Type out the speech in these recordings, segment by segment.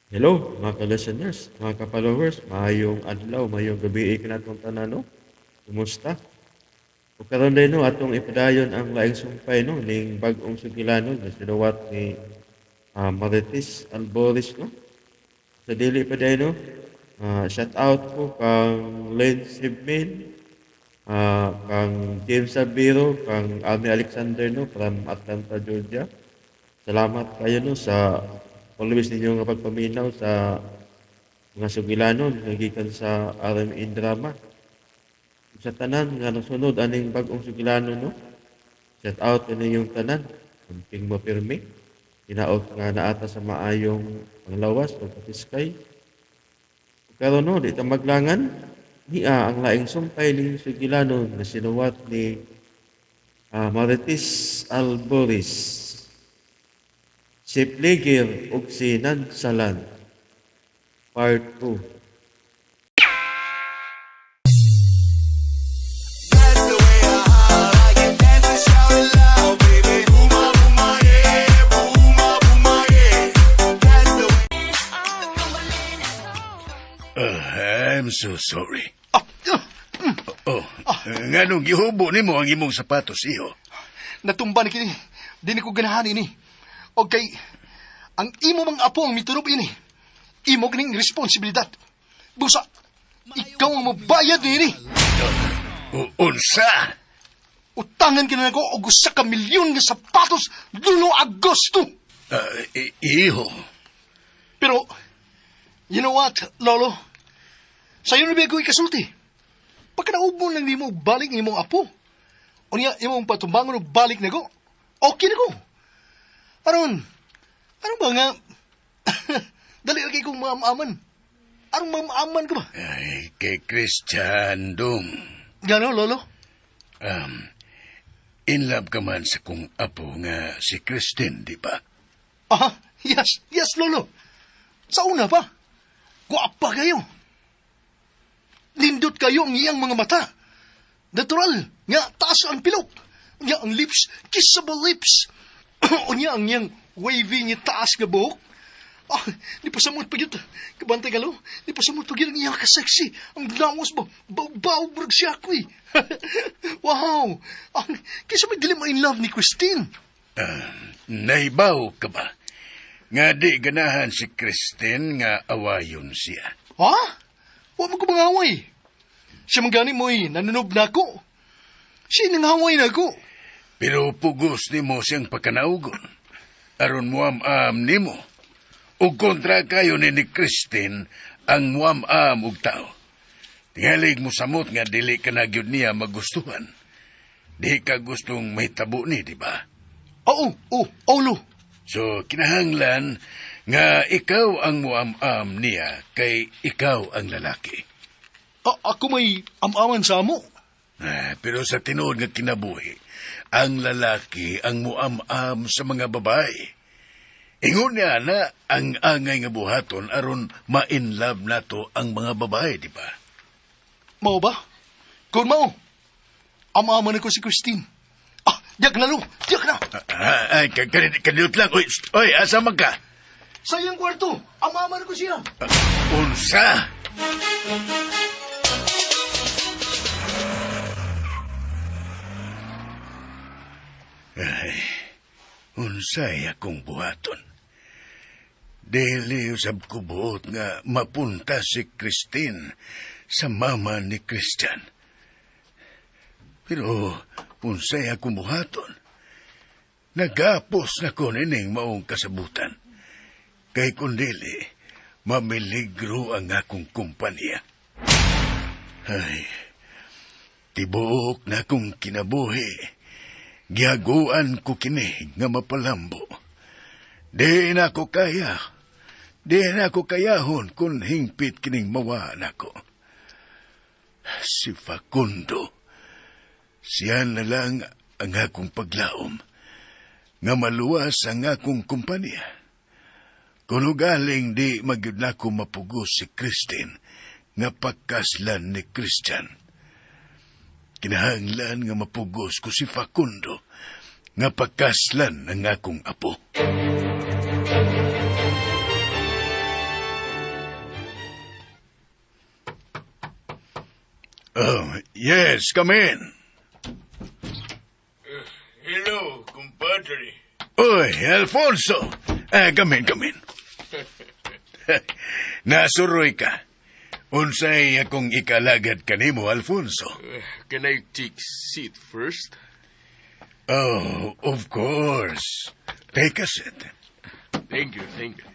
Hello mga ka-listeners, mga ka-followers, maayong adlaw, maayong gabi kanatong tanan, no? Kumusta? Ug karon day, no, atong ipadayon ang laing sumpay, no, ning bag-ong sugilanon nga sinuwat ni Marites Alboris, no. Sa dili pa day, no, shout out ko kang Len Sibmin, kang James Sabiro, kang Ami Alexander, no, from Atlanta, Georgia. Salamat kayo, no, sa always ninyo nga pagpaminaw sa mga sugilanon nga gikan sa RMN Drama. Sa tanan nga nasunod aning bag-ong sugilanon, no, shout out kaninyong tanan. Amping mo pirmi. Hinaot nga naata sa maayong panglawas o patiskay. Karon, no, di ta maglangan, nia ang laing sumpay ning sugilanon nga sinuwat ni Marites Alboris. Si Pliger ug si Nansalan. Part 2. That's the way I like it. Dance and shout it loud, baby. Booma, booma, yeah. Booma, booma, yeah. That's the way. I'm so sorry. Oh, nganong gihubo nimo ang imong sapatos, iho? Natumba ni kini. Di ni ko ganahan ini. Okay, ang imo mang apo ang miturob ini. Imo kining responsibilidad. Busa, ikaw ang mabayad niini. Unsa? Utangan kina nako og usa ka milyon nga sapatos Lolo Agosto. Iho. Pero, you know what, Lolo? Sayo na ba ko ikasulti? Pagka naugmon lang nimo og balik ang imong apo. Unya, imong patumbangon og balik nako. Okay na ko. Aron, ano ba nga? Dali lagi kong maamaman. Aron maamaman ka ba? Ay, kay Christian dong. Gano, Lolo? In love ka man sa kong apo nga si Christine, di ba? Aha, yes, yes, Lolo. Sa una pa, guwapa kayo. Lindot kayo ang iyang mga mata. Natural, nga taas ang pilok. Nga ang lips, kissable lips. Unya ang iyang wavy nga taas nga buhok. Ah, di pa samot pa yun. Kabantay galo, di pa samot pa yun ang iyang ka-sexy. Ang lawas ba, baw-baw brag siya ko eh. Wow! Ah, kaysa may dili in love ni Christine. Naibaw ka ba? Nga di ganahan si Christine nga awayon siya. Ha? Wa mo ko mangaway. Siya man gani mo'y nanunob na ako. Siya nangaway na ako. Pero pugos nimo siyang pagkanaugon. Aron muam-am nimo. Ug kontra kayo ni Christine ang muam-am og tao. Tingalig mo samot nga dili ka na gyud niya magustuhan. Di ka gustong mahitabo ni, di ba? Oo, oo, oo, lo. So, kinahanglan nga ikaw ang muam-am niya kay ikaw ang lalaki. Ako may am-aman sa amo. Ah, pero sa tinuod nga kinabuhi, ang lalaki ang muam-am sa mga babae. Ingon niya na ang angay nga buhaton aron ma-in love nato ang mga babae, di ba? Mao ba? Kung mao, am-aman ako si Christine. Ah, diyak na, lo. Diyak na. Ah, ay, kaniyot lang. Oy, oy, asa man ka? Sa iyang kwarto, am-aman ko siya. Ah, unsa? Ay, unsay akong buhaton? Dili usab ko buot nga mapunta si Christine sa mama ni Christian. Pero unsay akong buhaton? Nagapos na ko nining maong kasabutan. Kay kung dili, mamiligro ang akong kumpanya. Ay, tibuok na akong kinabuhi. Gihaguan ko kini nga mapalambo. Di na ko kaya. Di na ko kayahon kung hingpit kining mawa nako. Si Facundo, siya na lang ang akong paglaom nga maluwas ang akong kumpanya. Kung ugaling di magyud nako mapugos si Christine nga pagkaslan ni Christian. Kinahanglan nga mapugos ko si Facundo nga pagkaslan ang akong apo. Oh, yes, come in. Hello, kumpadre. Uy, Alfonso. Come in, come in. Nasuroy ka. Unsay akong ikalagad kanimo, Alfonso? Can I take seat first? Oh, of course. Take a seat. Thank you, thank you.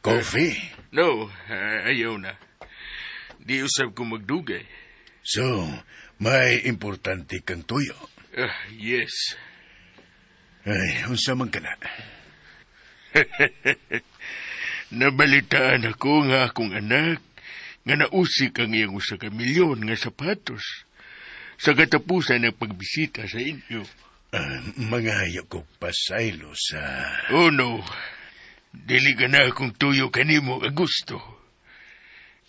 Coffee? No, ayaw na. Di usab ko magdugay. So, may importante kang tuyo. Yes. Ay, unsa man kana? Nabalitaan ako nga akong anak nga nausik ang iyang 1 ka milyon nga sapatos sa katapusan ng pagbisita sa inyo. Mangayo ko pasaylo sa. Oh no, dili ka na akong tuyo kanimo, Augusto.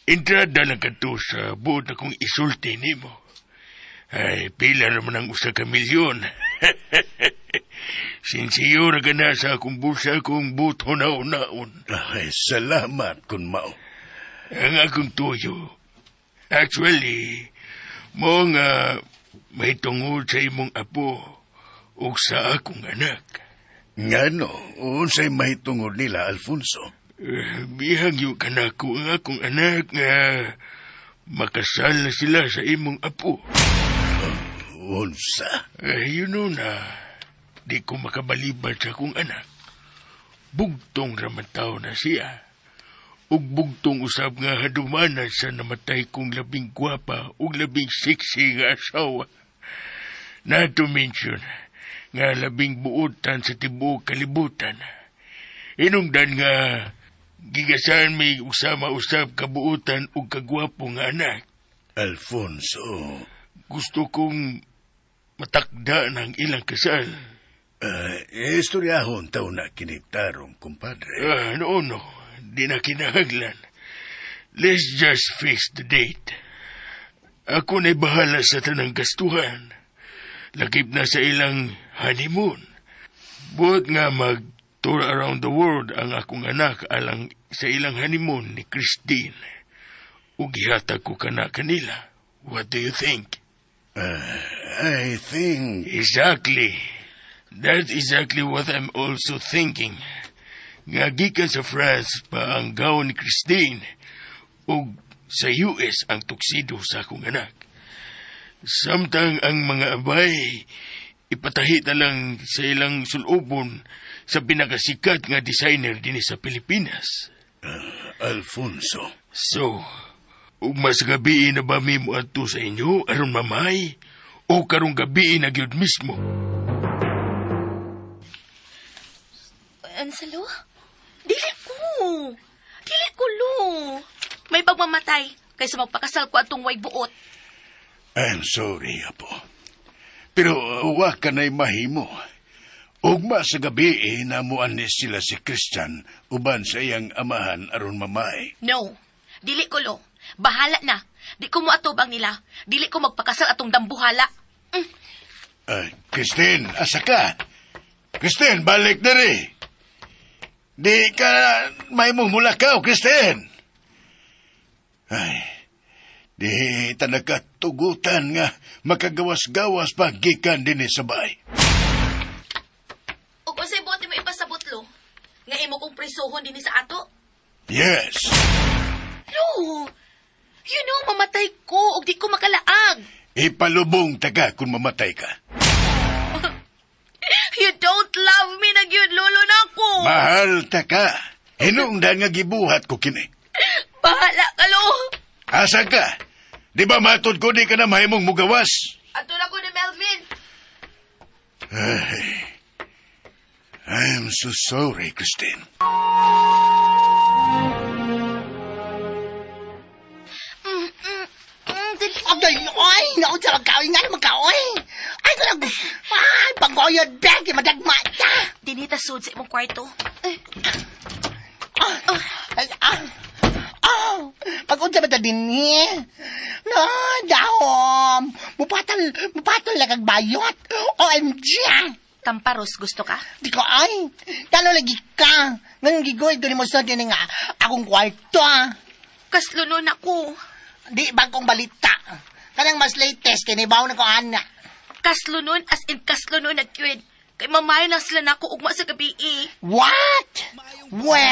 Entrada lang kadto sa buot akong isulti nimo. Ay, pila naman ang 1 ka milyon. Sinsiyo ra ka na sa akong bulsa kung buto na unaon. Ay, salamat kung mao. Ang akong tuyo. Actually, mao nga may tungod sa imong apo ug sa akong anak. Ngano, unsay mahitungod nila, Alfonso? Bihagyo ka na ko ang akong anak nga makasal na sila sa imong apo. Unsa? You know na, di ko makabalibad sa akong anak. Bugtong ramantaw na siya. Ug bugtong usab nga hadumanan sa namatay kong labing gwapa ug labing sexy nga asawa. Not to mention nga labing buotan sa tibuok kalibutan. Inungdan nga gigasan may usama usab kabuotan ug kagwapo nga anak. Alfonso, Gusto kong matakda ng ilang kasal. Istoryahon taw na kinitarong, kumpadre. No. Di na kinahanglan. Let's just fix the date. Ako na'y bahala sa tanang gastuhan. Lakip na sa ilang honeymoon. Buot nga mag-tour around the world ang akong anak alang sa ilang honeymoon ni Christine. Ug ihatag ko kana kanila. What do you think? I think. Exactly. That's exactly what I'm also thinking. Nga gikan sa France pa ang gown ni Christine ug sa US ang tuxedo sa akong anak. Samtang ang mga abay ipatahi na lang sa ilang sulubon sa pinakasikat nga designer dinhi sa Pilipinas. Alfonso. So, ugma sa gabi na ba mi moadto sa inyo aron mamay o karong gabi na gyud mismo? Ansalo? Dili ko. Dili ko, lo. May pagmamatay kaysa magpakasal ko atong way buot. I'm sorry, Apo. Pero wa ka na'y mahimo. Ugma sa gabi eh, namuan ni sila si Christian uban sa iyang amahan aron mamay. No. Dili ko, lo. Bahala na. Di ko moatubang nila. Dili ko magpakasal atong dambuhala. Ay, Christine, asa ka? Christine, balik diri. Di ka mahimong mulakaw, Christine. Ay, di ta nakatugutan nga makagawas-gawas pa gikan dinhi sa balay. Ug unsay buot mo ipasabot, lo? Nga imo kong prisuhon dinhi sa ato? Yes. Lo! You know, mamatay ko ug di ko makalaag. Ipalubong ta ka kung mamatay ka. You don't love me na gyud, lolo nako. Mahal ta ka. Hinungdan nga gibuhat ko kini. Bahala ka, lo. Asa ka? Di ba matod ko di ka na mahimong mugawas? Adto na ko ni Melvin. Ay, I'm so sorry, Christine. Dali. Agay, oy, naku sa magkaoy nga naman kaoy. Ay, ko lang, ay, panggoyod, begi, madagma ta. Dinhi ta sud sa imong kwarto. Ah, ay, ah, pag-unsa ba ta dinhi? No, dahom. Mupatol, mupatol lang ang bayot. OMG, ah. Tamparos, gusto ka? Di ko, ay, talo lagi ka. Ngayon gigoy, doon mo sa din nga akong kwarto, ah. Kaslunon ako. Di bagong balita. Kanang mas latest kay nibaw na ko ana. Kaslo nun, as in kaslo nun, nagkwid. Kay mamayo na sila nako ugma sa gabi eh. What? We,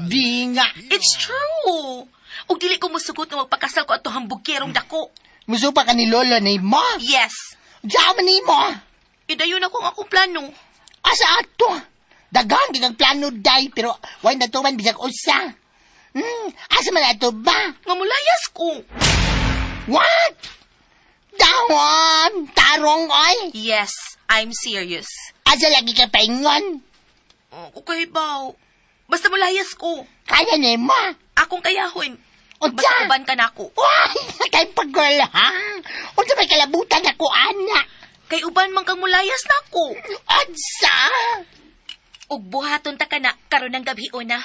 di nga. It's true. Ug dili ko musugot nga magpakasal ko ato hambugkerong dako. Musupa ka ni lolo ni mo? Yes. Diyan ni mo? Idayon ako ang akong plano. Asa ato? Daghan kay kag plano day pero way natuman bisag usa. Asa man ato ba? Nga mulayas ko. What? Dahon! Tarong oy! Yes, I'm serious. Asa lagi ka paingon? Oh, okay ba? Basta mulayas ko. Kaya ni mo? Akong kayahon. Unsa? Basta uban ka nako. Why? Kay pa girl ha? Unsa may kalabutan ako ana? Kay uban man kang mulayas nako. Unsa? Ug buhaton ta kana karon ng gabi una.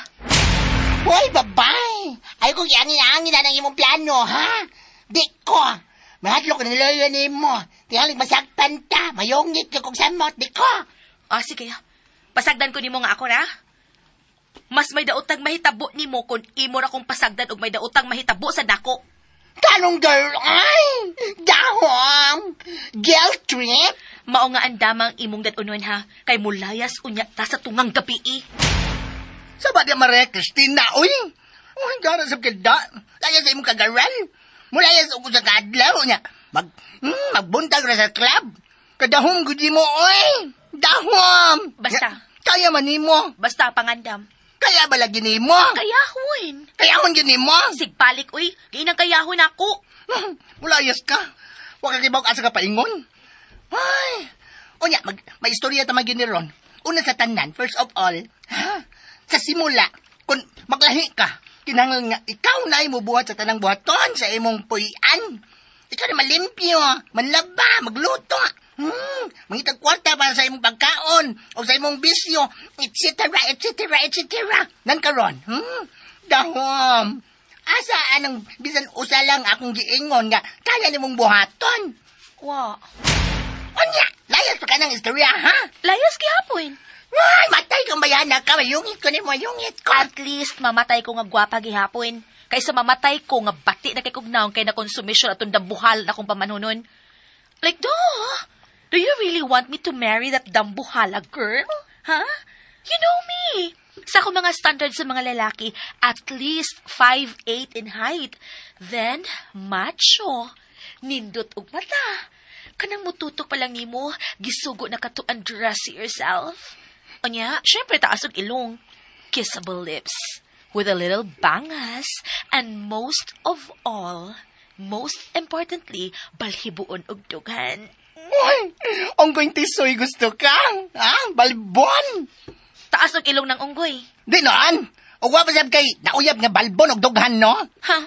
Hoy, babay! Ay kong iangin-angin na ng imong plano, ha? Di ko! Mahadlok ni lolo ni mo. Tingaling masaktan ta. Mayungit ka kung samot. Di ko! Ah, sige. Pasagdan ko nimo nga ako na. Mas may daotang mahitabo nimo kung imo ra kong pasagdan og may daotang mahitabo sa dako. Tanong girl, ay! Dahong! Guilt trip? Mao nga andamang imong dadunon ha, kay mulayas unya ta sa tungang gabi eh. Sa ba di Maria Cristina, uy? Uy, gara sa kida. Laya sa imong kagaral. Mulaya sa ugo sa kadlaw niya. Magbuntag ra sa club. Kadahom gud mo, uy! Dahom! Basta. Kaya man nimo. Basta pangandam. Kaya ba lagi nimo? Kayahon. Kaya man gyud nimo. Sigbalik uy, ginang kayahon ako. Mulayas ka. Wa ka kibaw asa ka paingon. Ay. Unya, may istorya ta man gyud ni Ron. Una sa tanan, first of all, ha? Sa simula, kung maglahi ka, kinahanglan nga ikaw na ay mubuhat sa tanang buhaton sa imong puy-an. Ikaw na malimpyo, manlaba, magluto. Mangitag kwarta para sa imong pagkaon o sa imong bisyo, etc., etc., etc. Nan karon, dahom. Asa anang bisan usa lang akong giingon nga kaya nimong buhaton. Wa. Unya, layas pa ka ng istorya, ha? Layas gihapon. Ay, matay kang bayana ka, mayungit ko nimo, mayungit ko. At least mamatay ko nga gwapa gihapon. Kaysa mamatay ko nga bati na kay kugnaon kay na konsumisyon atong dambuhal na akong pamanhunon. Like, duh! Do you really want me to marry that dambuhala girl? Huh? You know me. Sa akong mga standards sa mga lalaki, at least 5'8" in height. Then, macho. Nindot og mata. Kanang mututok pa lang nimo, gisugo na ka to undress yourself. Unya, syempre taas og ilong. Kissable lips with a little bangas and most of all, most importantly, balhibuon og dughan. Uy, unggoy tisoy gusto ka? Ha? Balbon? Taas og ilong ng unggoy. Di noon. O wa pa sab kay nauyab nga balbon og dughan, no? Ha?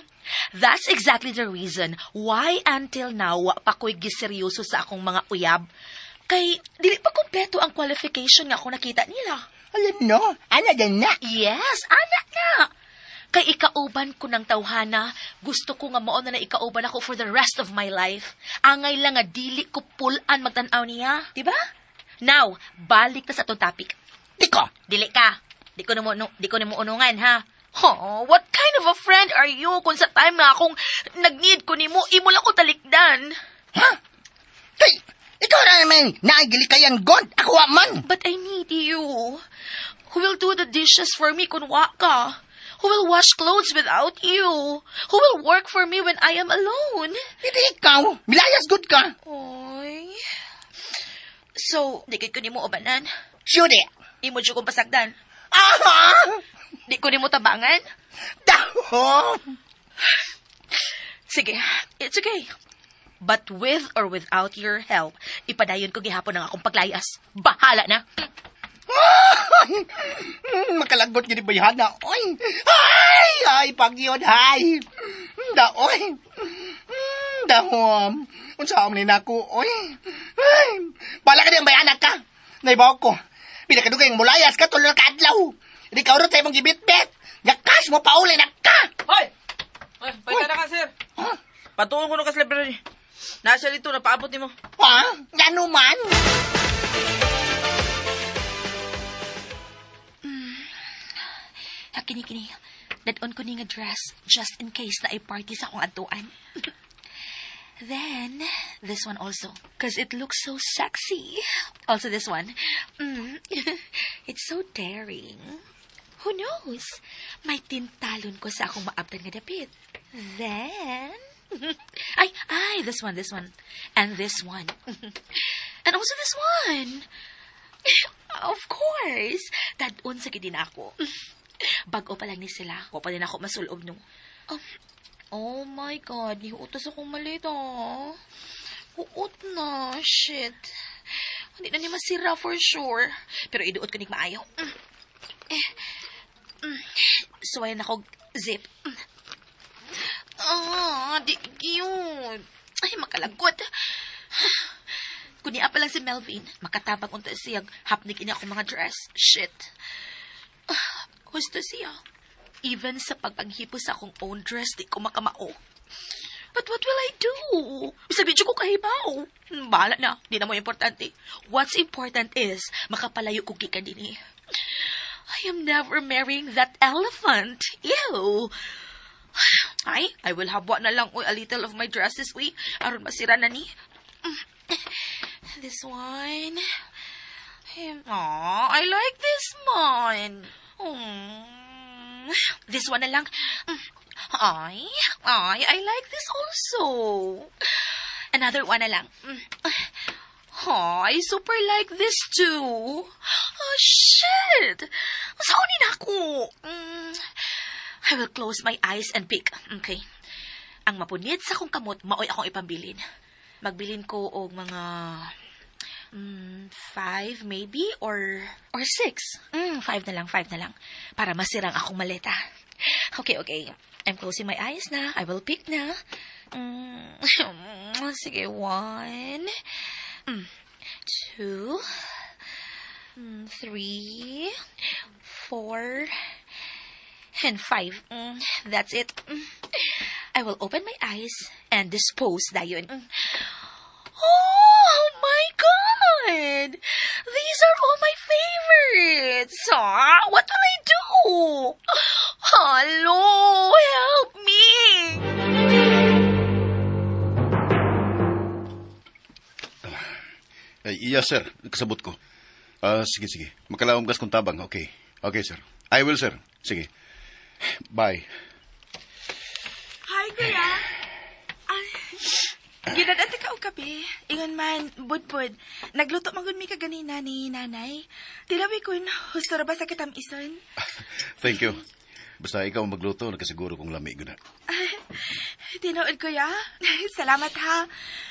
That's exactly the reason why until now wa pa ko'y giseryoso sa akong mga uyab. Kay dili pa kumpleto ang qualification nga ako nakita nila. Alam no, ana din na. Yes, anak na. Kay ikauban ko ng tawhana, gusto ko nga mao na na ikauban ako for the rest of my life. Angay lang nga dili ko pulan magtan-aw niya, di ba? Now, balik ta sa atong topic. Di ko. Dili ka. Di ko nimo no, di ko nimo unungan ha. Oh, what kind of a friend are you kung sa time nga akong nag-need ko nimo, imo lang ko talikdan? Ha? Kay, ikaw na naman, naigilikayan god. Ako wa man. But I need you. Who will do the dishes for me kung wa ka? Who will wash clothes without you? Who will work for me when I am alone? Hindi ikaw. Milayas good ka. Oy. So, di kay ko nimo ubanan. Sure. Imo jud kong pasagdan. Aha! Di ko nimo tabangan. Dahom! Sige, it's okay. But with or without your help, ipadayon ko gihapon ang akong paglayas. Bahala na. Makalagot gid bayhana. Oy! Ay! Ay, pagyon, hay! Daoy! Dahom! Unsa man ni nako, oy? Ay! Bala ka diyang bayana ka! Naibaw ko. Pila ka dugay mulayas ka tulo ka adlaw. Di ka urot sa imong gibitbit. Gakas mo pauli na ka! Hoy! Hoy, pwede na ka, sir. Huh? Patuon ko na ka sa library. Nasa dito, napaabot nimo. Ha? Ngano man? Ha, kini kini. Dad-on ko ni nga dress just in case na ay party sa akong adtuan. Then, this one also. Because it looks so sexy. Also this one. It's so daring. Who knows? May tintalon ko sa akong maabtan nga dapit. Then, ay, ay, this one, this one. And this one. And also this one. Of course. Tad-on sa gid ako. Bag-o pa lang ni sila. Wa pa din ako masulob no. Oh, oh my God, nihuot sa akong maleta. Huot na. Shit. Hindi na ni masira for sure. Pero iduot ko nig maayo. Eh. Suwayan ako zip. Ah, di cute. Ay, makalagot. Kung niya pa lang si Melvin, makatabang unta siya, hapnig ini ako mga dress. Shit. Ah, husto siya. Even sa pagpanghipo sa akong own dress, di ko makamao. But what will I do? Bisag di ko kahibaw. Bahala na. Di na mo importante. What's important is, makapalayo ko gikan dinhi. I am never marrying that elephant. Ew. Ay, I will habwa na lang, uy, a little of my dresses, uy. Aron masira na ni. This one. Aw, I like this one. This one na lang. Ay, ay, I like this also. Another one na lang. Oh, I super like this too. Oh, shit! Saan ni na ako? I will close my eyes and pick. Okay. Ang mapunit sa akong kamot, maoy akong ipambilin. Magbilin ko og mga five maybe or six. Five na lang, five na lang. Para masirang akong maleta. Okay. I'm closing my eyes na. I will pick na. Sige, one, two, three, four, and five. That's it. I will open my eyes and dispose dayon. Oh my God! These are all my favorites! Ah, what will I do? Hello! Help me! Ay, yes, sir. Kasabot ko. Ah, sige, sige. Makalawom gas kong tabang. Okay. Okay, sir. I will, sir. Sige. Bye. Hi, kuya. Ay, ginadante ka og kape. Ingon man, budbud. Nagluto man gud mi kaganina ni nanay. Tilawi kun, husto ra ba sa katamison? Thank you. Basta ikaw ang magluto, nakasiguro kong lami gud na. Tinuod, kuya. Salamat ha.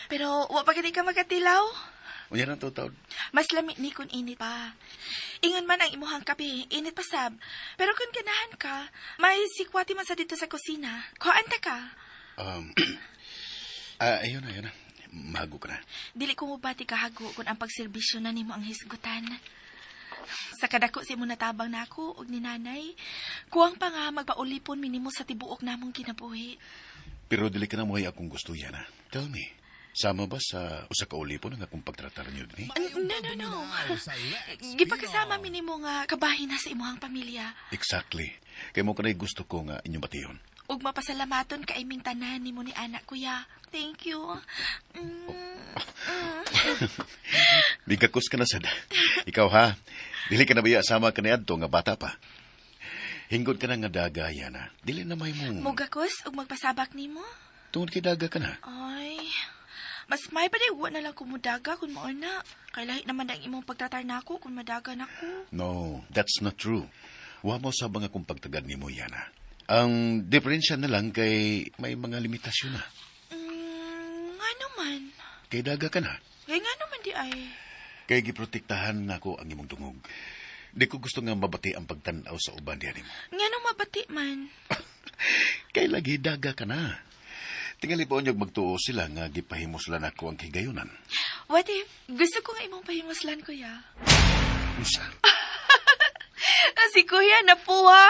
Pero wa pa gani ka magatilaw. Unya na to, taon. Mas lami ni kun init pa. Ingon man ang imuhang kape, init pa sab. Pero kung ganahan ka, may sikwati man sa dito sa kusina. Kuhaan ta ka. Ayun na, ayun na. Mahago ka na. Dili ko mubati kahago kung ang pagserbisyo na nimo ang hisgutan. Sa kadako sa imong natabang nako og ni nanay, kuwang pa nga magpaulipon minimo sa tibuok namong kinabuhi. Pero dili ka na mo akong gusto yan, ha? Tell me, sama ba sa usa ka ulipon ang akong pagtratar niyo dinhi? No, no, no. Gipakasama mi nimo nga kabahin na sa imuhang pamilya. Exactly. Kay mo kanay gusto ko nga inyong bation. Ug mapasalamaton kay ming tanan nimo ni anak, kuya. Thank you. Bigakos ka na sad. Ikaw ha, dili ka na biya sama ka niadto nga bata pa. Hingod ka na nga daga na. Dili na may mo. Mugakos ug magpasabak nimo? Tungod kay daga ka na. Ay, mas may pa di wa na lang kumudaga kung mao na. Kay lahi naman ang imong pagtratar nako kung madaga nako. No, that's not true. Wa mo sa nga kung pagtagad nimo yana. Ang diferensya na lang kay may mga limitasyon na. Nga naman. Kay daga ka na. Kay nga naman di ay. Kay giprotektahan nako ang imong dungog. Di ko gusto nga mabati ang pagtan-aw sa uban diyan nimo. Nga nung mabati man. Kay lagi daga ka na. Tingali pa unyog magtuo sila nga gipahimuslan ako ang kigayunan. What if gusto ko nga imong pahimuslan, kuya? Unsa? Si kuya napuha.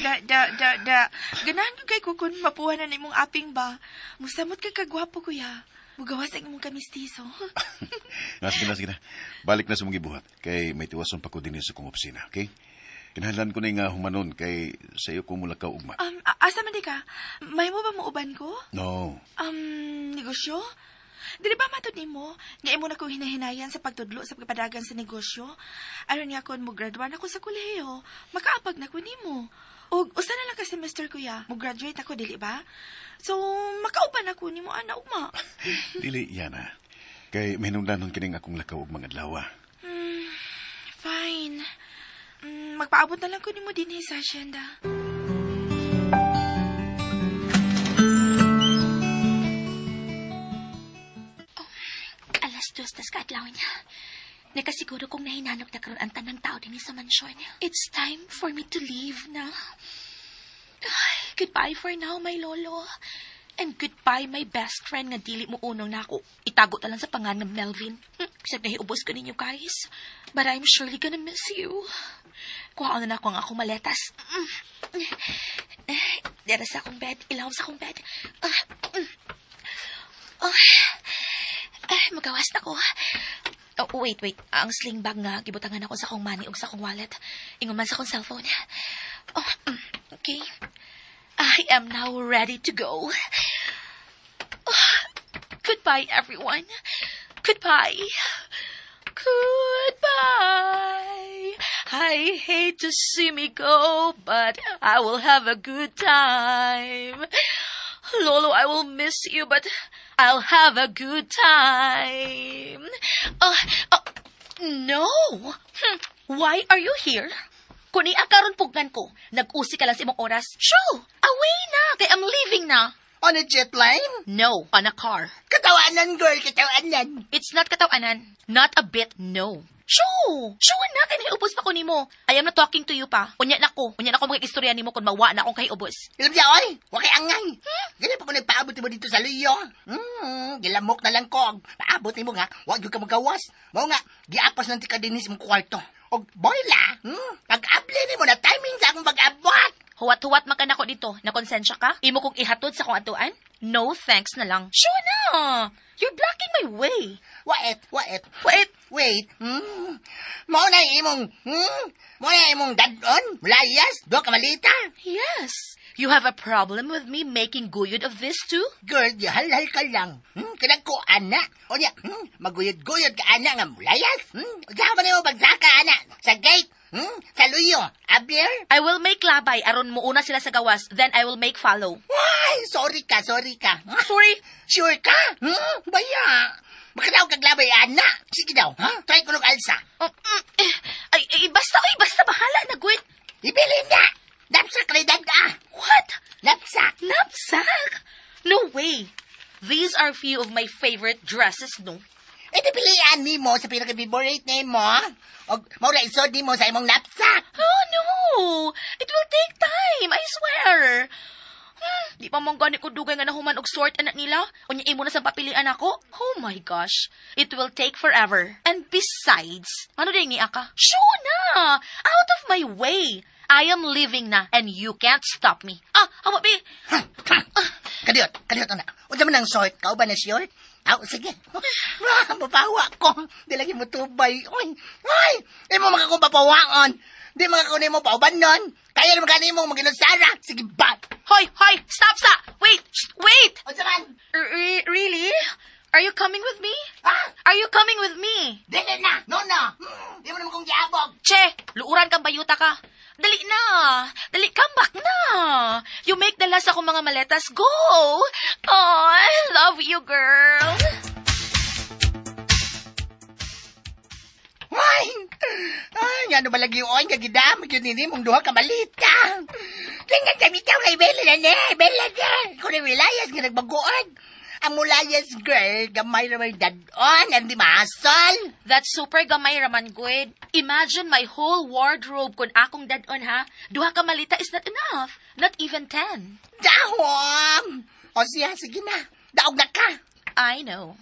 Da, da, da, da. Ganahan ko kay kukun mapuha na nimong aping ba. Musamot ka kagwapo, kuya. Mugawas ang imong kamistiso. Nga, sige na, sige na. Balik na sa mong gibuhat. Kay may tiwason pa ko din sa kong opisina, okay? Kinahanglan ko ni nga humanon kay sa iyo ko mulakaw ugma. Asa man di ka? May mo ba muuban ko? No. Negosyo? Dili ba matod nimo nga imo na ko hinahinayan sa pagtudlo sa pagpadagan sa negosyo? Aron nga kon mo graduan ako sa kolehiyo, makaapag na ko nimo. Og usa na lang ka semester kuya, mo graduate ako dili ba? So makauban ako nimo ana ugma. Dili, Yana. Kay mahinungdanon kining akong lakaw ugmang adlaw. Fine. Magpaabot na lang ko nimo dinhi sa hacienda. 2:00 tas kaadlaw niya. Nakasiguro kong nahinanok na karon ang tanang tao din sa mansyon. It's time for me to leave na. Ay, goodbye for now, my lolo. And goodbye, my best friend nga dili mo unong na ako. Itago ta lang sa pangan ng Melvin. Bisag nahiubos ko ninyo, guys. But I'm surely gonna miss you. Kuhaan na nako ang akong maletas. Dera sa akong bed. Ilawom sa akong bed. Ah. Ay, magawas na ko. Oh, wait, wait. Ang sling bag nga, gibutangan ako sa akong money ug sa akong wallet. Ingon man sa akong cellphone. Oh, okay. I am now ready to go. Oh, goodbye, everyone. Goodbye. Goodbye. I hate to see me go, but I will have a good time. Lolo, I will miss you, but I'll have a good time. No. Why are you here? Kung karon pugnan ko, nag-usi ka lang sa imong oras. Shoo! Away na! Kay I'm leaving na. On a jet plane? No, on a car. Katawanan, girl, katawanan. It's not katawanan. Not a bit, no. Shoo! Shoo na! Kay nahiubos pa ko nimo. I am not talking to you pa. Unya na ko. Unya na ko makikistorya nimo kung mawa na akong kahiubos. Alam niya, oy, wa kay angay. Ganyan pa ko nagpaabot mo dito sa luyo. Gilamok na lang ko. Paabot nimo nga, wa gyud ka magawas. Mao nga, giapas lang ti ka dinhi sa imong kwarto. Og boyla, pag-abli nimo na timing sa akong pag-abot. Huwat-huwat man ka nako dito. Nakonsensya ka? Imo kong ihatod sa akong atuan? No thanks na lang. Sure na! You're blocking my way. Wait, wait. Wait. Wait. Mao na imong, Mao na imong dadon, layas, do ka malita. Yes. You have a problem with me making guyod of this too? Girl, halhal ka lang. Kanang ko, ana. O niya, maguyod-guyod ka, ana, nga mulayas. Saan ba nimo pagsaka, ana? Sa gate, Sa luyo. Abir? I will make labay aron muuna sila sa gawas, then I will make follow. Why? Sorry ka, sorry ka. Sorry. Sure ka? Baya. Makadaw kag labay, ana. Sige daw, ha? Try ko nog alsa. Oh, eh, ay, ay, basta, ay, basta, bahala na, Gwen. Ibilin na. Knapsack rin ah. What? Knapsack. Knapsack? No way. These are few of my favorite dresses, no? E di pilian nimo sa pinaka-favorite nimo. Og mao ra isod nimo sa imong knapsack. Oh, no. It will take time, I swear. Di pa man gani ko dugay nga nahuman og sort anak nila. Unya imo na sa papilian ako. Oh my gosh. It will take forever. And besides, ano din ni aka? Sure na! Out of my way. I am leaving na and you can't stop me. Ah, hawa bi. Kadiyot, kadiyot na. Unsa man ang sort? Kauban na short? Aw, sige. Ah, mapawa ko. Di lagi mo tubay. Oy, ay, di mo makakong papawaon. Di makakong nimo paubanon. Kaya naman kanimo maginusara. Sige ba? Hoy, hoy, stop sa. Wait, shh, wait. Unsa man? Really? Are you coming with me? Ah? Are you coming with me? Dili na. No, no. Di mo naman kong giabog. Che, luuran kang bayuta ka. Dali na. Dali, come back na. You make the last akong mga maletas. Go! Oh, I love you, girl. Ay, ay, nga no balagi oy, nga gidam, gyud nini mong duha ka malita. Tingnan kami tao kay Bella na ni, Bella na. Kung na wilayas nga nagbaguan. Ang mulayas girl, gamay ra may dadon, andi masol. That's super gamay raman, good. Imagine my whole wardrobe kung akong dadon, ha? Duha ka malita is not enough. Not even 10. Dahom! O siya, sige na. Daog na ka. I know.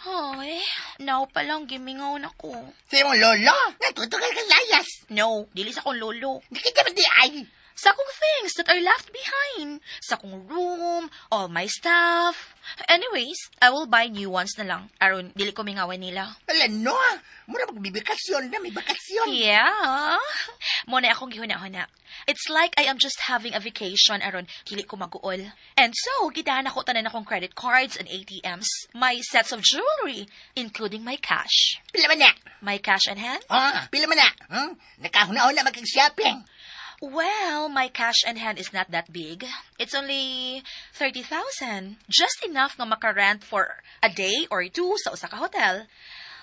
Hoy, now pa lang gimingaw na ko. Sa imong lolo, natutugal ka layas. No, dili sa akong lolo. Di kita ba di ay? Sa akong things that are left behind. Sa akong room, all my stuff. Anyways, I will buy new ones na lang. Aron, dili ko mingawan nila. Ala no, mura magbibikasyon na, may bakasyon. Yeah. Mo na akong gihuna-huna. It's like I am just having a vacation aron dili ko maguol. And so, gidahan ako tanan akong credit cards and ATMs, my sets of jewelry, including my cash. Pila man na? My cash in hand? Ah, pila man na? Nakahuna-huna mag-shopping. Well, my cash in hand is not that big. It's only 30,000. Just enough nga makarent for a day or two sa usa ka hotel.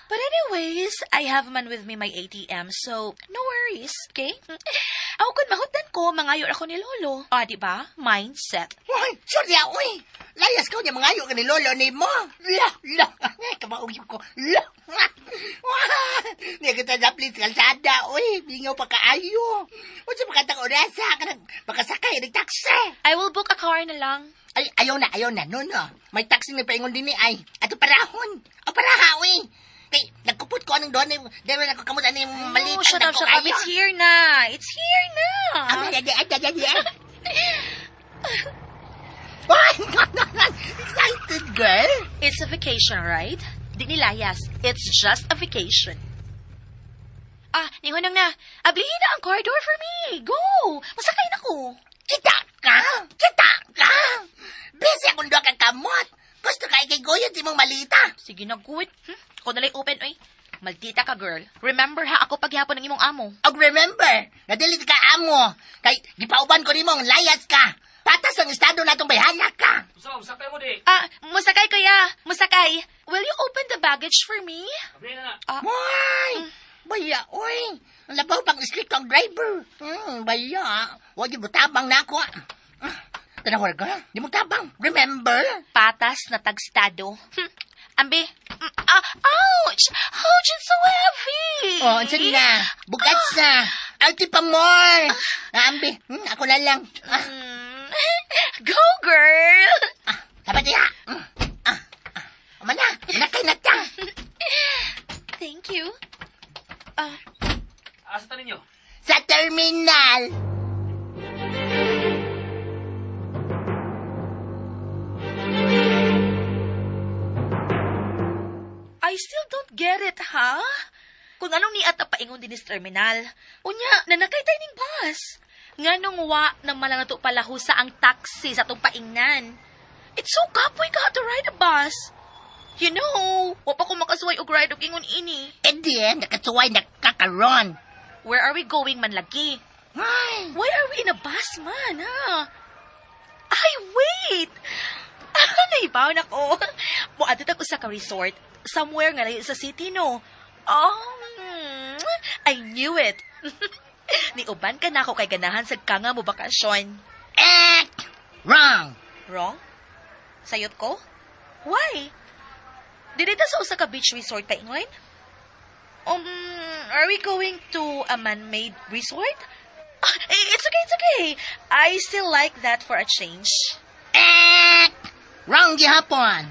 But anyways, I have man with me my ATM, so no worries, okay? Ako kung mahutdan ko, mangayo ako ni Lolo. Ah, di ba? Mindset. Uy, sure ya, uy. Layas ka niya, mangayo ka ni Lolo ni mo. La, la. Kamaugyo ko. La. Wah, niya kita sa please kalsada, uy. Bingaw pa kaayo. Unsa pa katang orasa, kanang makasakay ng taxi. I will book a car na lang. Ay, ayaw na, ayaw na. No, no. May taxi na paingon din ni ay. Ato parahon. O paraha, uy. Kay, nagkupot ko anong doon. Dahil nagkukamot ano yung maliit. Oh, shut up, shut up. It's here na. It's here na. Ay, ay, ay, ay, ay, ay. Ay, excited, girl. It's a vacation, right? Di nilayas. It's just a vacation. Ah, nihonang na. Ablihin na ang car door for me. Go! Masakay na ko. Kita ka! Kita ka! Busy akong doon kang kamot. Gusto ka ikay goyot si mong malita. Sige na, good. Ako nala'y open, oy. Maldita ka, girl. Remember ha, ako paghihapon ng imong amo. Og remember, nadili ka amo. Kay gipauban ko nimo ang layas ka. Patas ang estado natong bayhana ka. Ah, musakay kuya. Musakay. Will you open the baggage for me? Hoy! Baya, oy! Ang labaw pang stricto ang driver. Baya. Huwag yung tabang na ako. Tanawar ka, di mo tabang. Remember? Patas na tagstado. Ambi. Ah, ouch! Ouch, it's so heavy! Oh, ansan na? Bugat sa. Alti pa more. Ambi, ako na lang. Ah, Go, girl! ah, dapat niya. Umana, nakay na ta. Thank you. Sa terminal. I still don't get it, ha? Kung anong niat na paingon din sa terminal. Unya, nanakay tayo ning bus. Nganong wa na malang nato palahusa ang taxi sa atong paingnan. It's so kapoy ka to ride a bus. You know, wa pa ko makasuway og ride og ingon ini. Edi, nakasuway nakakaroon. Where are we going man lagi? Ay, Why are we in a bus man, ha? Ay, wait! Naibaw na ko. Muadto ta ko sa ka resort. Somewhere nga layo sa city, no? Oh, I knew it. Niuban ka na ako kay ganahan sa kanga mo bakasyon. Eh, wrong. Wrong? Sayot ko? Why? Dili ta sa usa ka beach resort pa ingon? Are we going to a man-made resort? Ah, it's okay, it's okay. I still like that for a change. Eh, wrong gihapon.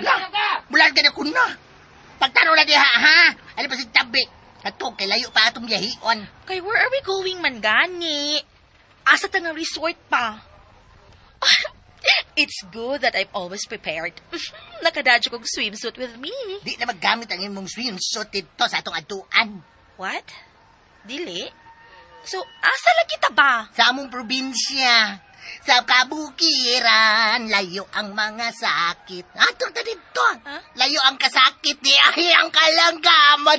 La, bulan ka na kuno. Pagtaro na diha, ha? Ano pa si tabi? Ato, kay layo pa atong biyahion. Kay where are we going man gani? Asa ta nga resort pa? It's good that I'm always prepared. Nakadadyo kong swimsuit with me. Di na maggamit ang imong swimsuit dito sa atong atuan. What? Dili? So, asa lang kita ba? Sa among probinsya, sa kabukiran, layo ang mga sakit. Ato ta dito. Ha? Layo ang kasakit ni ay ang kalanggamon.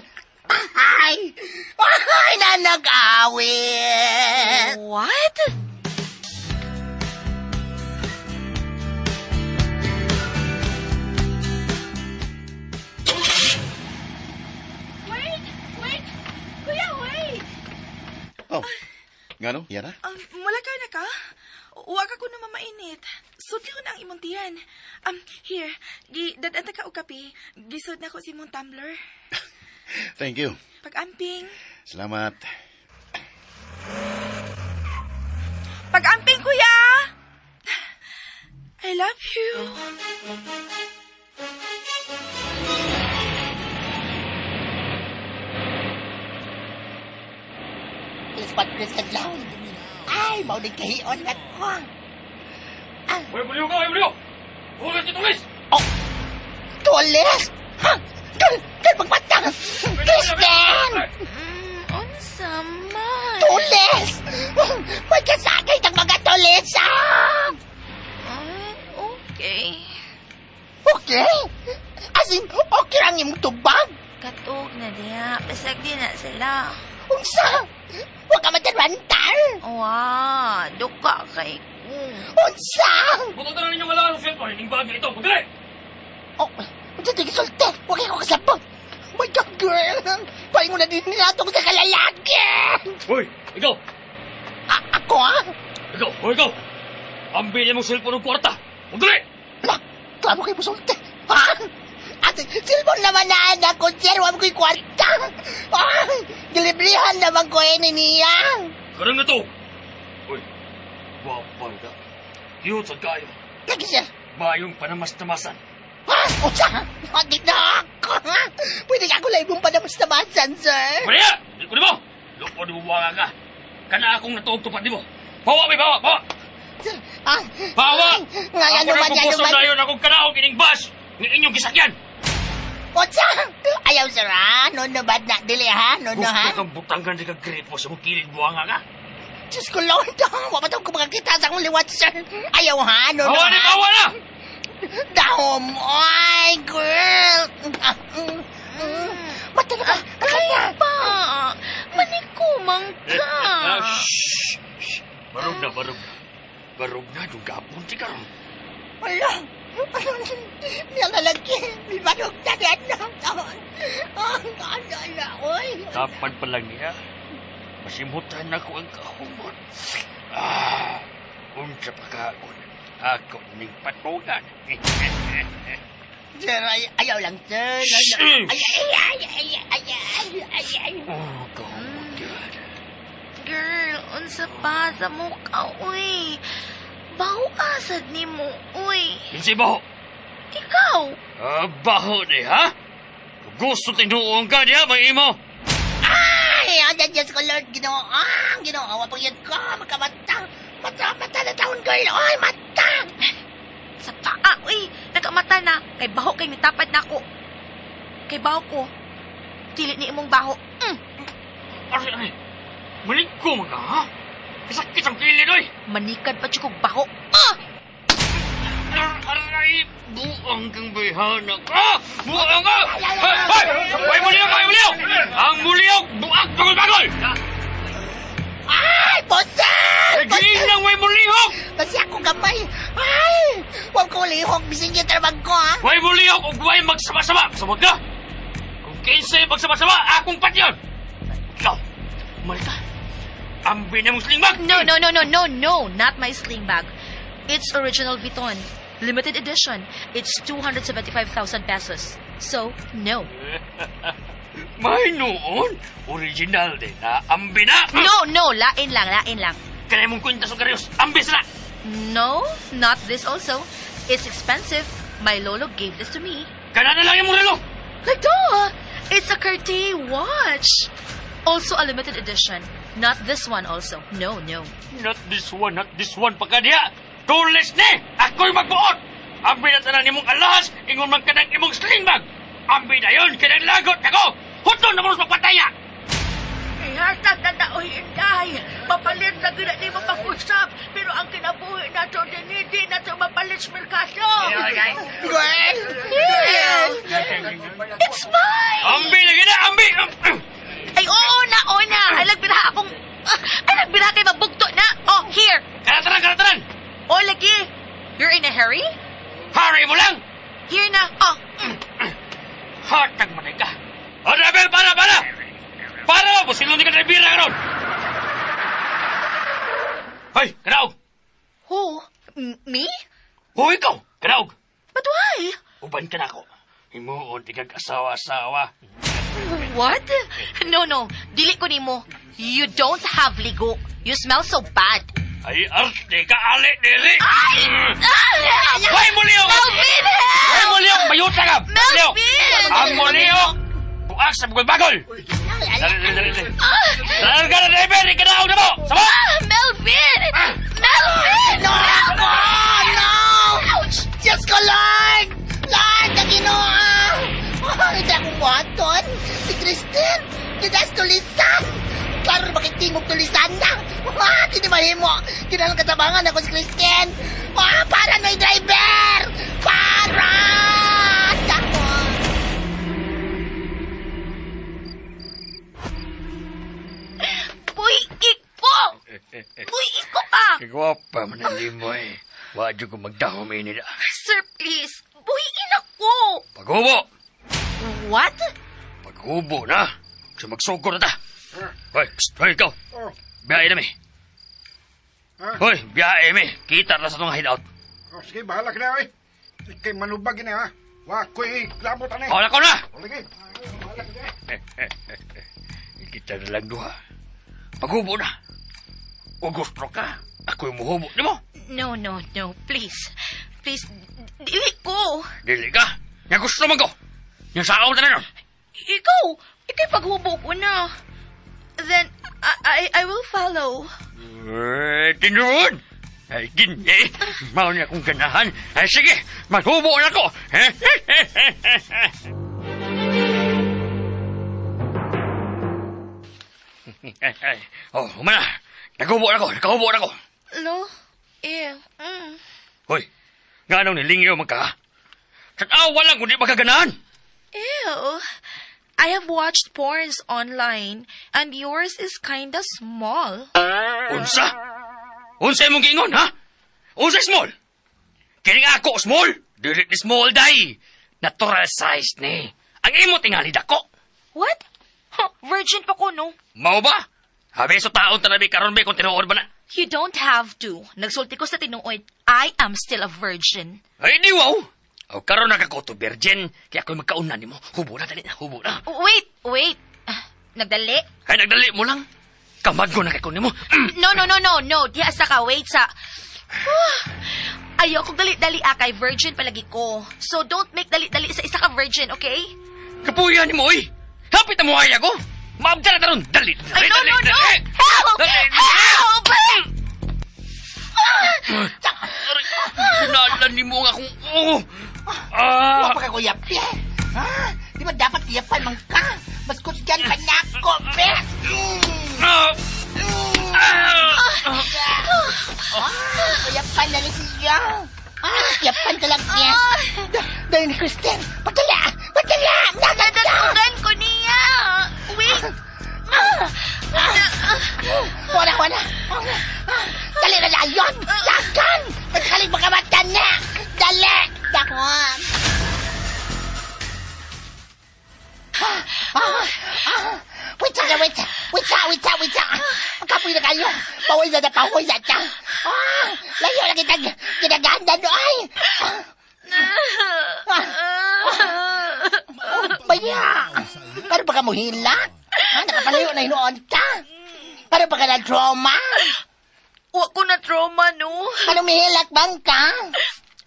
Ay! Ay, na nag-awit! What? Wait! Wait! Kuya, wait! Oh, ngano, Yara? Mula ka na ka? Huwag ako na mamainit. Sudli ko na ang imong tiyan. Here, gi dadanta ka og kape. Gisud na ko si imong tumbler. Thank you. Pag-amping. Salamat. Pag-amping, kuya! I love you. alas 4 kadlaw. Ay, mao ni kahion na ko. Hoy, buliw ka! Hoy, buliw! Hugas ni Tulis! Oh! Tulis! Ha? Kal, kal pagmata! Kristen! Unsa man? Tulis! Magkasakit ang mga tulis, ah! Ay, okay. Okay? As in, okay lang imong tubag? Katog na diha. Bisag di na sila. Unsa? Wa ka matarantar? Wa, duka kay ko. Unsa? Butong tanan ninyong alaan ng cellphone, ining bag ito. Pagdali! Oh, unsa di gisulti? Wa kay ko kasabot. Oh my God, girl! Paingon na din nila sa kalalaki! Hoy, ikaw! Ako, ah? Ikaw, hoy, ikaw! Ambil mong cellphone ng kwarta! Pagdali! Wala, klaro kay musulti. Ha? Ate, cellphone naman na anak ko, sir. Huwag ko'y kwarta. Ah, gilibrihan naman ko eh niya. Karang na to! Hoy, gwapa ka. Cute sa kayo. Lagi, sir. Bayong panamas-tamasan. Ha? Unsa? Bakit na ako, ha? Pwede ka ako lang mong panamas-tamasan, sir. Maria! Di ko mo! Loko di mo buwanga ka. Kana akong natuog tupad di mo. Bawa, may bawa, bawa! Sir, ah. Bawa! Nga, ano Ako man, na ano pupuso man. na yun akong kanaog ining bus ng inyong gisakyan! Unsa? Ayaw, sir, ha? No, no, bad na. Dili, ha? No, no, ha? Gusto kang butangan di ka gripo sa mong kilid buwanga ka. Diyos ko, Lord. Wa pa ko makakita sa akong liwat, sir. Ayaw, ha? No, no, Bawa na, ha? bawa na! Dahom! Ay, girl! Ah, Mata na ka! Kay pa. Manikumang ka. Ah, shh! Shh! Barog na, barog na. Barog na, yung gapon ti karon. Ala! Ano? Nilalagi! May barog na yan! Ano, ala, oy! Dapat pa lang niya. Masimutan ako ang kahumot. Ah, unsa pa ka ako. Ako ning patungan. Sir, ay, ayaw lang, sir. Ay, ay, ay, ay, ay, ay, ay, ay, ay. Oh, kahumot yan. Girl, unsa pa sa mukha, uy. Baho asad nimo, uy. Kinsay baho? Ikaw. Ah, baho ni, ha? Gusto tinuong ka niya, may imo. Ay, ay, Diyos ko, Lord, Ginoo, ah, Ginoo, wapag yan ko, magkamata, mata, mata na taon, girl, ay, mata! Sa paa, uy. Nakamata na. Kay baho kay nitapad na ako. Kay baho ko. Dili ni imong baho. Aray, aray. Maligko mga, ha? Kasakit ang kilid, oy. Manikad pa kog baho. Ah! Aray, buang kang bayhana ka! Buang ka! Hey, hey! Way muliyok, way muliyok! Ang muliyok, buak bagol-bagol! Ay, bosal! Naging ng way mulihok! Kasi ako gamay. Ay, huwag ko lihok, bising yung trabag ko, ha? Way mulihok ug way magsama-sama! Samod ka! Kung kinsay magsama-sama, akong patyon! Ikaw, umalis ka. Ambi na mong sling bag! No, no, no, no, no, no. Not my sling bag. It's original Vuitton. Limited edition. It's 275,000 pesos. So, no. May noon, original din na ambi na! No, no. Lain lang, lain lang. Kaya mong kwenta sa karyos, ambi sila! No, not this also. It's expensive. My lolo gave this to me. Kana na lang yung relo! Like, duh! It's a Cartier watch. Also a limited edition. Not this one also. No, no. Not this one, not this one pa diha. Tulis ni! Ako'y magbuot! Ambi na tanan imong alahas, ingon man kanang imong sling bag! Ambi na yun, kanang lagot ako! Huton na mo sa pagpataya! Ihatag na na, oy, inday. Mapalit na gina ni mo pag-usap. Pero ang kinabuhi na to, dinidi na to mapalit sa merkado. Girl! Girl! It's mine! Ambi na gina, ambi! Ay, oo na, oo na. Ay, nagbiraha akong... Ay, nagbiraha kay mabugto na. Oh, here. Karataran, karataran! Oh, lagi. You're in a hurry? Hurry mo lang! Here na. Oh, Hatag man ka! O, driver, para, para! Para mo, pusilon ni ka driver na karon! Hoy, kanaog! Who? Me? Hoy, ikaw! Kanaog! But why? Uban ka na ako. Himuon, di kag asawa-asawa. What? No, no. Dili ko nimo. You don't have ligo. You smell so bad. Ay, arte ka, ali, dili! Ay! Ah! Hoy, muliyok! Melvin, Hoy, help! muliyok! Bayuta ka! Muliyok! Melvin! Ang muliyok! Buak sa bagol-bagol! Dali, dali, dali, dali. Ah! Larga na, driver! Ikanaog na mo! Sama! Ah, Melvin! Melvin! No! Ako! No! Ouch! Diyos ko, Lord! Lord, ang Ginoo! Oh, hindi akong buhaton. Si Christine! Gidas tulisan! Klaro na makitingog tulisan na! Ah, di mahimo! Kinalang katabangan ako si Christine! Ah, para na driver! Para! Dako! Buikik ko! Buikik ko pa! Kagwapa man ang limo eh. Wa ko magdahom ini na. Sir, please. Buhiin ako! Paghubo! What? Paghubo na! Sa magsugod na ta! Hoy, psst, hoy, ikaw! Biyahe na mi. Hoy, biyahe mi. Kita na sa itong hideout. Oh, sige, bahala ka na, oy. Ikay manubag na, ha? Wa ko'y klabot, ano, Oh, nako na! O, lagi. Bahala ka na. Kita na lang duha. Paghubo na. O gusto ka, ako'y muhubo nimo. No, no, no. Please. Please, dili ko. Dili ka. Nga gusto man ko. Nga sao na nun. Ikaw, ikay paghubo ko na. Then, I will follow. Eh, tinuod. Ay, gini. Mao niya akong ganahan. Ay, sige, maghubo na ko. Oh, humana. Naghubo na ko, nakahubo na ko. Lo? Ew. Mm. Hoy, nga nang nilingyo man ka? Tanawa lang kung di magkaganahan. Ew. I have watched porns online, and yours is kinda small. Unsa? Unsa imong giingon, ha? Unsa small? Kining ako small? Dili ni small day. Natural size ni. Ang imo tingali dako. What? Huh, virgin pa ko, no? Mao ba? Habi sa taon tanabi karon be kung tinuod ba na. You don't have to. Nagsulti ko sa tinuod. I am still a virgin. Ay di wow. O karon na ka to virgin, kaya ako'y magkauna nimo. Hubo na dali na, hubo na. Wait, wait. Ah, nagdali? Ay nagdali mo lang. Kamad ko na kay ko nimo. No, no, no, no, no. Di asa ka. Wait sa... Ayoko dali-dali akay virgin palagi ko. So don't make dali-dali sa isa ka virgin, okay? Kapuya nimo oy. Hapit na mo ay ako. Maabda na taron. Dali. Ay, no, dali, no, no! dali. Help! Dali. Help! Kunalan nimo nga akong oh. Ah. Wa pa ka kuyap, be. Ha? Di ba dapat kuyapan man ka? Mas kusgan pa na ako, be. Mm. Ah. Ah. Ah, kuyapan na rin siya. Ah, kuyapan ka lang, be. Dahil ni Christine, patala! Patala! Naganda! Nadatugan ko niya! Wait! Wala, wala. Dali na layon! Dagan! Pagkalig makamata na! Dali! Dakon! Wait sa, wait sa, wait sa, wait sa, wait sa. Kapoy na kayo. Pahoy na na, pahoy na ta. Ah, layo na kitang ginaganda no ay. Baya! Pero baka mo hilak? Ha, nakapalayo na hinuon ta. Pero baka na trauma? Wa ko na trauma, no? Ano mihilak bang ka?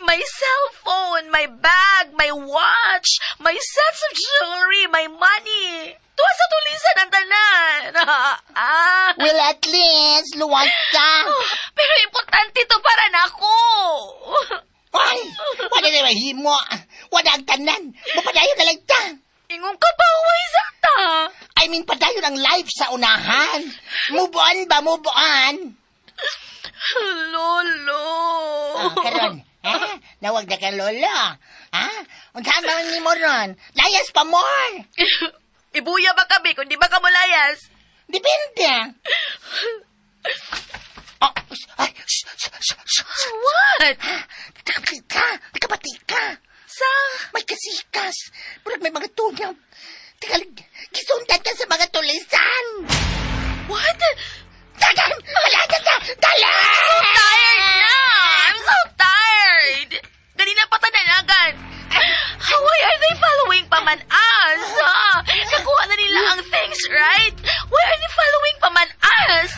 My cellphone, my bag, my watch, my sets of jewelry, my money. Tuwa sa tulisan ang tanan. Ah. Well, at least, luwas ka. Pero importante to para nako. Ay, wala na mahimo. Wala ang tanan. Mapadayon na lang ta. Ingon ka pa, uwi sa ta. I mean, padayon ang life sa unahan. Move on ba? Move on. Lolo. Ah, karon, ha? Nawag na ka, lolo. Ha? Unsa man ni mo ron? Layas pa more. Ibuya ba kami kung di ba ka mulayas? Depende. Oh, ay, shh, shh, shh, shh, shh. What? Nakabati ka. Nakabati ka. Sa? May kasikas. Murag may mga tungaw. Teka, gisundan ka sa mga tulisan. What? Dagan! Wala na ka! Dala! I'm so tired na! I'm so tired! Ganina pa tananagan. Why are they following pa man us? Ha? Nakuha na nila ang things, right? Why are they following pa man us?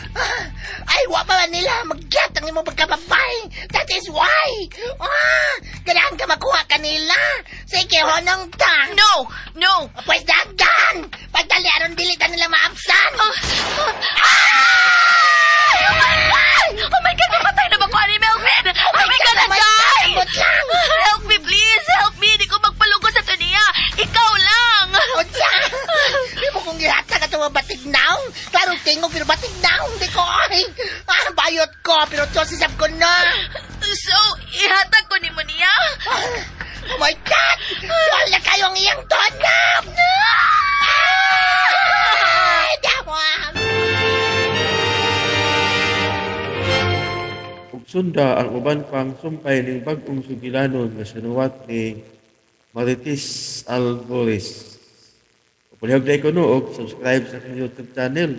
Ay, wa pa man nila mag-get ang imong pagkababay. That is why. Ah, ganahan ka makuha kanila. Sige, honong ta. No! No! Pwes dagan! Pagdali, aron dili ta nila maabsan. Ah, Klaro tingog pero batik na hindi ko ay. Ah, bayot ko pero Diyos isap ko na. So, ihatag ko nimo niya? Oh my God! Wala kayo ang iyang tonam! Ay, dawang! Ug sunda ang uban pang sumpay ning bag-ong sugilanon nga sinuwat ni Marites Alvarez. Palihog na ko no og subscribe sa akong YouTube channel.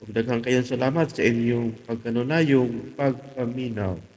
Ug daghang kayong salamat sa inyong pagkanunayong pagpaminaw.